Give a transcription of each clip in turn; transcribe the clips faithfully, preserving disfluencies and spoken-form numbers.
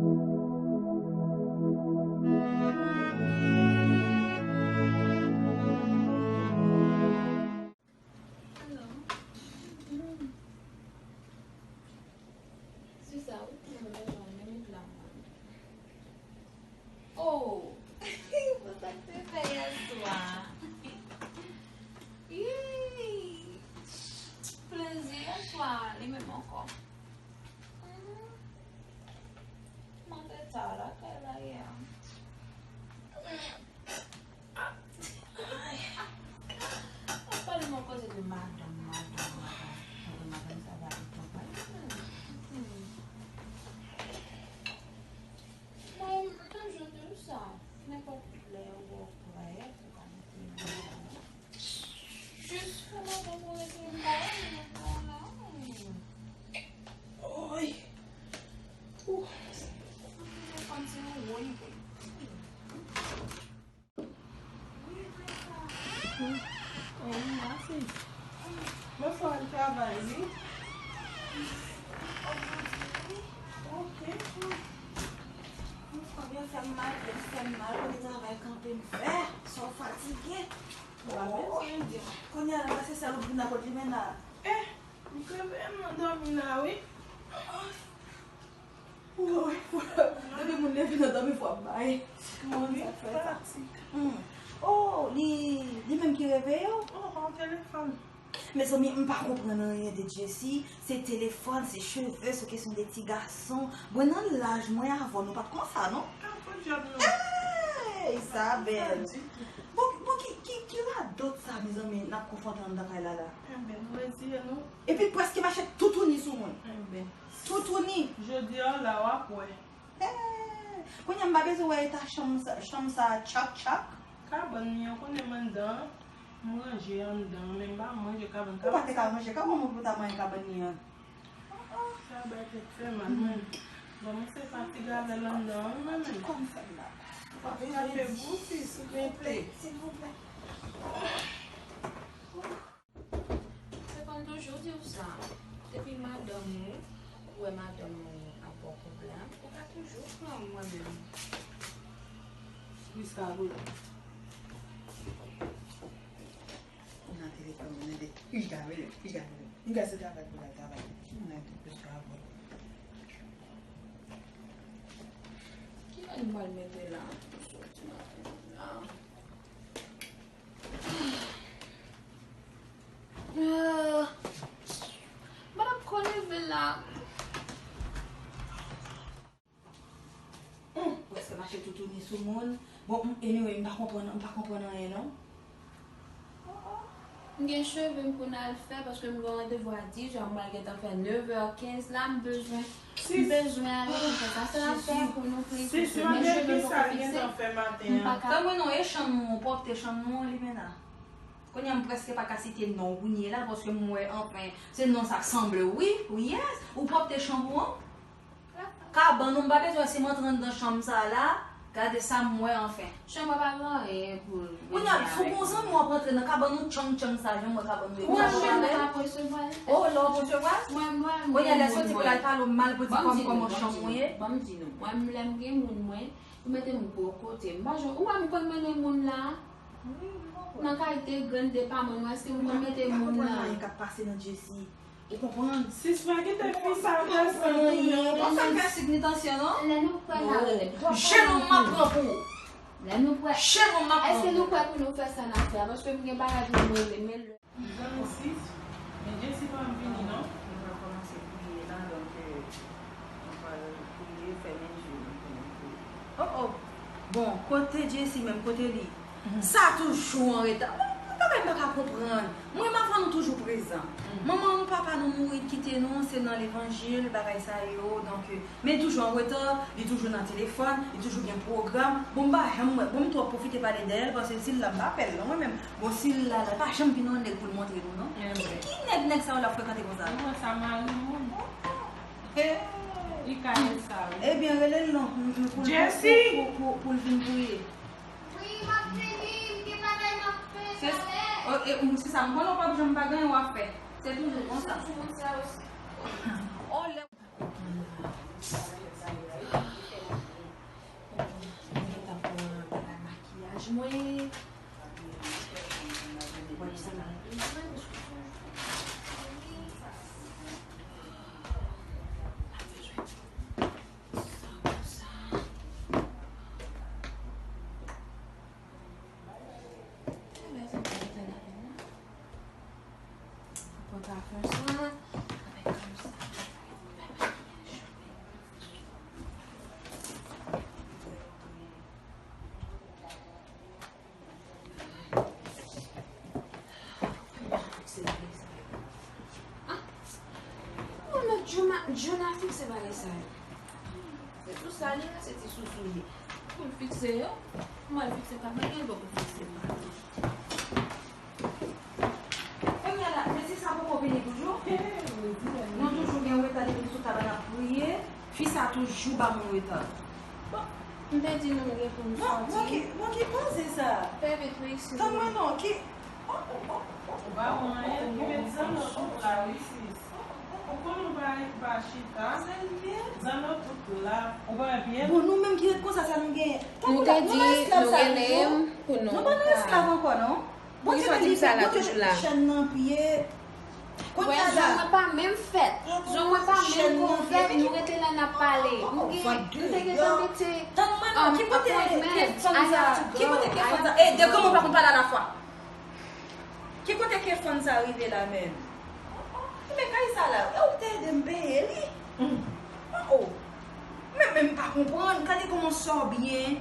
Hello. Se sa, wi, mwen bezwen menm la, mwen. Oh! Pou sa k te fè yè swa. Yey! Plezi yè swa, li menm ankò. Mhm. Mwen te ta lakay la yè. Ay. Ap pale mwen koze de madanm, madanm, madanm. Kote madanm sa va ret konprann. Hmm. Mwen, m toujou di w sa. Nenpòt lè ou prè, ou ka mete madanm. Jis fè madanm ou rete bò, ou la. Oy. Ouh. Telefòn se yon woy, woy. Wi, mwen sa. Wi, mèsi. Mwen fè yon travay, wi. Ok. Mwen fè byen fè m mal, byen fè m mal, kote travay kanpe m fè, sa w fatige. Kounye a la, se sèl ou ki nan kot li menm la. Eh, m kreve m nan dòmi la, wi. Depi moun leve nan dòmi, fò ap bay. Wi, fatig. Hmm. Oh, li, li menm ki reveye w? Oh, an telefòn. Mezanmi, m pa konprann anyen de Jessie. Se telefòn, se cheve, se kesyon de ti gason. Mwen nan laj mwen avè w, nou pa t konsa, non? Ah, podyab non. Ey, sa bèl. Bon, bon, ki, ki, ki radòt sa, mezanmi, n ap konfwonte anndan kay la, la? Enben, nou reziye nou. Epi prèske mache toutouni sou moun. Enben. Toutouni. Jodi a, w la, w ap wè. Eh, kounye a m pa bezwen wè eta chanm sa, chanm sa tchak tchak. Kabann li an, konnen m anndan an, m ranje anndan an, men m pa ranje kabann. Ou pa te ka ranje kabann ou pou ta manyen kabann li an. Sa bay tèt fè mal, mwen. Bon, mwen se fatig avè l anndan an, wi, mwen menm. Kòm fè m la. Ou pa bezwen di. Sa fè bousi, silvouplè. Silvouplè. Se konn toujou di w sa. Depi madanm ou, ou wè madanm ou ap ba w pwoblèm, ou ka toujou pran mwen menm. Wi, sa vre. Ou nan telefòn, ou nan de, piga, mele, piga, mele. Piga se travay pou l al travay. Ou nan de, piga, mele. Kilè nou pral mete la? Soti maten la. Ah, m pa t ap ko leve la. Hum, prèske mache toutouni sou moun. Bon, m, anyway, m pa konprann, m pa konprann anyen non. M gen cheve m pou n al fè paske m gen yon randevou a dis è, m pral gentan fè nevè kenz la, m bezwen M bezwen ale pou fè sa. Se afè pou nou pran. Sis, mande ki sa l gentan fè maten an. Tanmen non, e chanm ou, pwòpte chanm ou, Limena. Kounye a m prèske pa ka site non w kounye la, paske m wè, anfen, se non sa k sanble w, wi, wi, yes, ou pwòpte chanm ou an. Kabann ou, m pa bezwen, si m antre anndan chanm sa la, gade sa m wè, anfen. Chanm pa gen anyen pou l. Kounye a, si w gon zanmi w ap antre nan kabann ou, tchang tchang sa, jan m wè kabann ou ye. Ou ap jwenn nan ap resevwa l. Oh, lè w ap resevwa l? Mwen, mwen, kounye a, lè soti pou l al pale w mal pou di kòm kòman chanm ou ye. Ban m di nou, mwen, lè m gen moun mwen, ou mete m bò kote m. M pa jwenn, ou wè m konn mennen moun la. Nan kalite grenn de pa mwen, èske m konn mete moun la? Ou pa konprann anyen k ap pase nan Jessie. Ou konprann? Sis, pa kite fi sa fè sa pou mwen. Ou pa fè m fè sik ni tansyon non. Lè nou prè n a rele m. Jenòm m ap pran pou ou. Lè nou prè. Jenòm m ap pran pou ou. Èske nou prè pou nou fè sa n ap fè a? Paske m gen bagay pou m regle, men lè. Zanmi sis, men Jessie pa vin vini non. Nou pral kòmanse priye la, donk, euh, nou pral priye, fèmen je nou pou nou priye. Oh, oh. Bon, kote Jessie menm, kote li? Sa toujou anreta. Bon, bagay m pa ka konprann. Mwen m avè w, nou toujou prezan. Manman nou, papa nou mouri, kite nou, se nan levanjil, bagay sa yo. Donk, men li toujou anreta, li toujou nan telefòn, li toujou gen pwogram. Bon, m pa janm wè. Bon, m twò pwofite pale dèyè l, paske si l la, m pa pè l non, mwen menm. Bon, si l la, la, pa janm vin yon nèg pou l montre nou non. Ki, ki nèg, nèg sa yo l ap frekante konsa? Ou wè sa mari moun. He. Li ka fè sa, wi. Ebyen, rele l non, pou, pou, pou, pou, pou, pou l vin priye. Wi, m ap vini, m gen bagay m ap fè talè. Oh, e, m, se sa, m konnen w p ap janm pa gen anyen w ap fè. Se toujou konsa. Se toujou konsa osi. Oh, lè Mwen. Pran ka fè sa. Ah, yon lòt Juna, Juna fikse bagay sa yo. Se tou sa li ye, se ti sousou li ye. Pou l fikse yo, mwen fikse pa mwen gen dwa pou l fikse pa. Kounye a la, mezi sa poko vini toujou. Nou toujou gen reta depi n sou tab la n ap priye. Fi sa toujou ba moun reta. Bon, m te di nou gen pou n sòti. Bon, ki, bon, ki koze sa? Fè vit wi, si. Tann mwen non, ki, oh, oh, oh, oh. Ou pa wè anyen, ki met zanno tout la wi, sis. Ou konn ou pa, pa chita. Zanno tout la. Ou pa wè pye? Bon, nou menm ki ret konsa, sa nou genyen? Nou te di nou rele m pou nou. Nou pa nan esklav ankò, non. Poukisa w di m sa la toujou la? Chèn nan pye. Wè, zong mwen pa menm fèt. Zong mwen pa menm konvèt, nou rete la n ap pale. M gen, m te gentan mete, um, appointment. Ki kote ke fann sa? Eh, de granmoun pa konn pale alafwa. Ki kote ke fann sa rive la menm? Oh, oh, men kay sa la, e ou te ede m peye li. Oh, oh. Men, men m pa konprann, gade kòman sa w byen.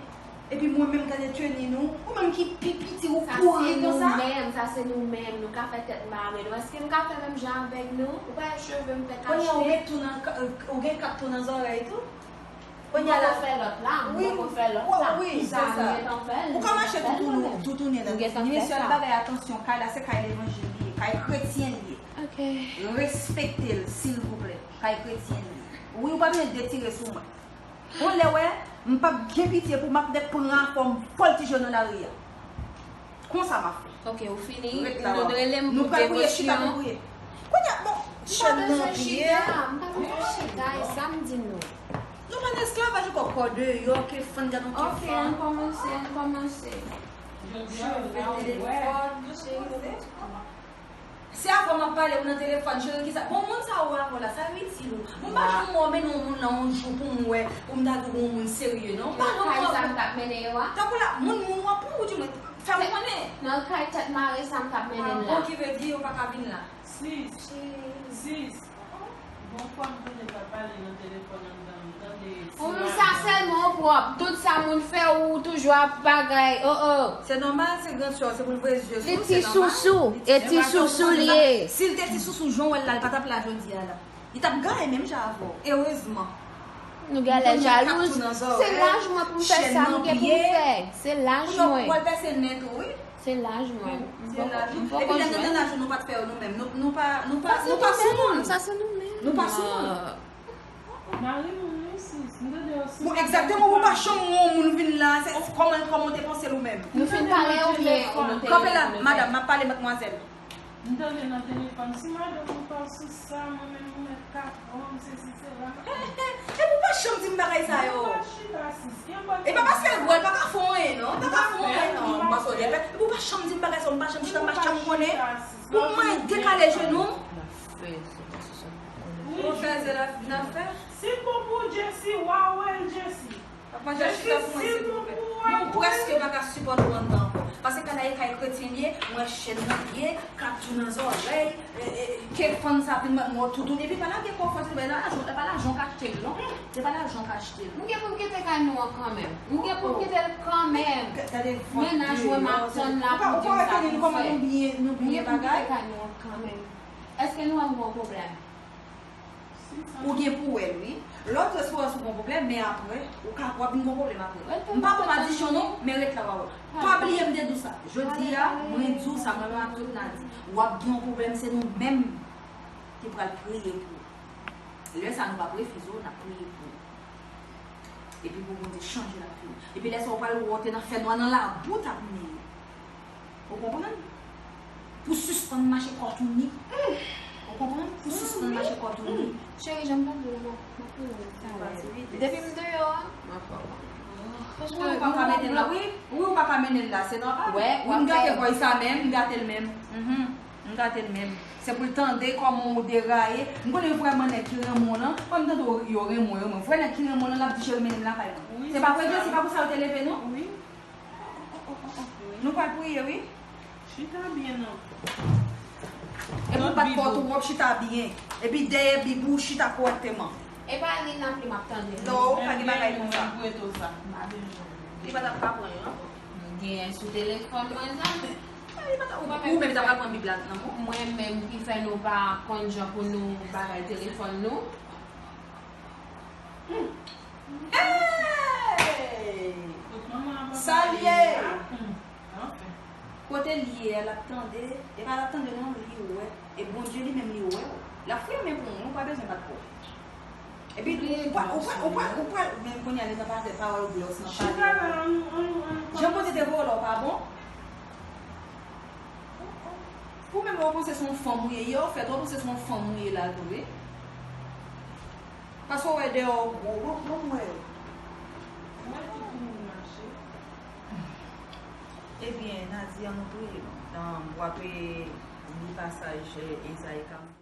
Epi mwen menm gade teni nou, ou menm ki pi piti ou kouri konsa. Sa se nou menm, sa se nou menm, nou ka fè tèt mare nou. Èske m ka fè menm jan avèk nou? Ou pa wè cheve m fèk achte? Kounye a ou met tou nan ka-, ou gen kap tou nan zòrèy tou? Kounye a la. M poko fè lòt la, m poko fè lòt la. Wi, se sa. Ou ka mache toutoune, toutoune nan. Men sèl bagay, atansyon, kay la se kay levanjil li ye, kay kretyen li ye. Respekte l, silvouplè. Kay kretyen li ye. Wi, ou pa bezwen detire sou mwen. Yon lè wè, m p ap gen pitye pou m ap nèk pran afè m fòltije w nan lari a. Konsa m ap fè. Ok, ou fini. Ret la, nou rele m pou devosyon. Nou pral priye, chita pou priye. Kounye a, bon, chèn nan pye. M pa bezwen chita, e sa m di nou. Nou pa nan esklavaj ankò, kò deyò, ke fann, gad yon ke fann. Ok, ann kòmanse, ann kòmanse. Cheve, telefòn, cheri. Se avè w m ap pale, ou nan telefòn, cheri, kisa? Bon, moun sa ou avè w la, sa yo itil ou? Mwen pa janm wè w mennen yon moun nan yon jou pou m wè, pou m ta di w yon moun serye, non. M pa janm wè w. Nan kay sa m t ap mennen yo a? Tankou la, moun, moun w ap pran ou di mwen, fè m konnen. Nan kay tèt mare sa m t ap mennen l la. Ah, bon, ki vle di yo pa ka vin la? Sis. Sis. Bon, fwa m tande pa pale nan telefòn anndan, m tande. Pou nou sa sèlman w pwòp. Tout sa moun fè ou toujou ap bagay. Oh, oh. Se nòmal, se gran sè w, se pou l voye zye sou, se nòmal. Li ti sousou, e ti sousou li ye. Si l te ti sousou, jan w wè l la, l pa t ap la jodi a la. Li t ap gaye menm jan avè w. Erezman. Nou genlè jalouz. Se laj mwen pou m fè sa m gen pou m fè. Se laj mwen. Pou yo pral pèse nen tou, wi. Se laj mwen. M poko, m poko jwenn. Epi lè nou nan laj nou, nou pa t fè yo nou menm. Nou, nou pa, nou pa, nou pa sou moun. Sa se nou menm. Nou pa sou moun. Mari moun, wi, sis. M tande yo sou. Bon, egzakteman, ou pa janm wè yon moun vin la, se kòman, kòman w te panse l ou menm? Nou fin pale oubyen ou moute? Kanpe la, madanm, m ap pale, madmwazèl. M tande nan telefòn, si madanm ou pa sou sa, mwen menm mwen mèt ka pran m, sesi sela. E pou pa janm di m bagay sa yo. E pa paske l gwo, l pa ka fè anyen non, l pa ka fè anyen non. M panse w depè. E pou pa janm di m bagay sa yo, m pa janm chita, m pa janm konnen. Pou mwen dekale jenou m. Pou fè zè la, n ap fè. Si l bon pou Jessie, wa wè l Jessie. Ap manje chita pou mwen, silvouplè. Mwen prèske pa ka sipòte w anndan ankò. Paske kay la e kay kretyen l ye, mwen chèn nan pye, kap tou nan zòrèy, e, e, ke fann sa vin mwen, mwen toutouni, epi pa lage kò w fò, silvouplè, se pa lajan, se pa lajan w ka achte l, non. Se pa lajan w ka achte l. M gen pou m kite kay nou an kanmenm. M gen pou m kite l kanmenm. Mennaj mwen m ap tann la pou di m sa pou m fè. M gen pou m kite kay nou an kanmenm. Èske nou wè m gen yon pwoblèm? Ou gen pou wè l, wi. Lè w di esperans ou gon pwoblèm, men apre, ou ka, w ap vin gon pwoblèm apre. M pa pran madichon non, men ret la w a wè. Pa bliye m te di w sa. Jodi a, mwen di w sa, mwen menm ak tout Nadi. W ap gen yon pwoblèm, se nou menm ki pral priye pou ou. Lè sa a, nou p ap refize w, n ap priye pou ou. Epi pou Bondye chanje lavi w. Epi lè sa a, ou pral wè w te nan fènwa, nan labou w t ap mennen yo. Ou konprann? Pou sispann mache kò touni. Ou konprann? Pou sispann mache kò touni. Cheri, jan m t ap di w la, m ap, m ap rele w talè. Depi m deyò a, m ap wè w. Wi, ou pa ka mennen l la, wi. Wi, ou pa ka mennen l la, se nòmal. Wi, m gate bòy sa menm, m gate l menm. Mhm. M gate l menm. Se pou l tande kòman ou deraye. M konnen vrè nèg ki renmen w lan, kòm tande yo renmen w, yo renmen w. Vrè nèg ki renmen w lan, l ap di cheri mennen m lakay mwen. Se pa vre, se pa pou sa yo te leve nou? Wi. Nou pral priye, wi. Chita byen non. Epi w bat kò w twòp, chita byen. Epi dèyè bib ou chita kòrèkteman. E pa li nan pli m ap tande. Non, pa gen bagay konsa. Li pa t ap ka pran yo ankò. M genyen sou telefòn mwen nan. Ou menm ta pral pran bib la nan men w. Mwen menm ki fè nou pa konn jan pou nou bagay telefòn nou. Hey! Sa l ye? Kote l ye a, l ap tande. E pa l ap tande non, li wè. E Bondye li menm li wè w. L ap fèmen pou ou, ou pa bezwen bat kò. Epi ou pa, ou pa, ou pa, ou pa, men kounye a li nan pase pawòl glòs nan pale. Jan Bondye te voye w la, w pa bon? Ou menm ou panse se yon fanm ou ye, yo fèt ou panse se yon fanm ou ye la tou, wi. Paske w wè dèyè w gwo, bon, bon, m wè yo. Mwen tout moun mache. Ebyen, Nadia, nou priye. Nan, w ap li pasaj, eh, Ezayi karant.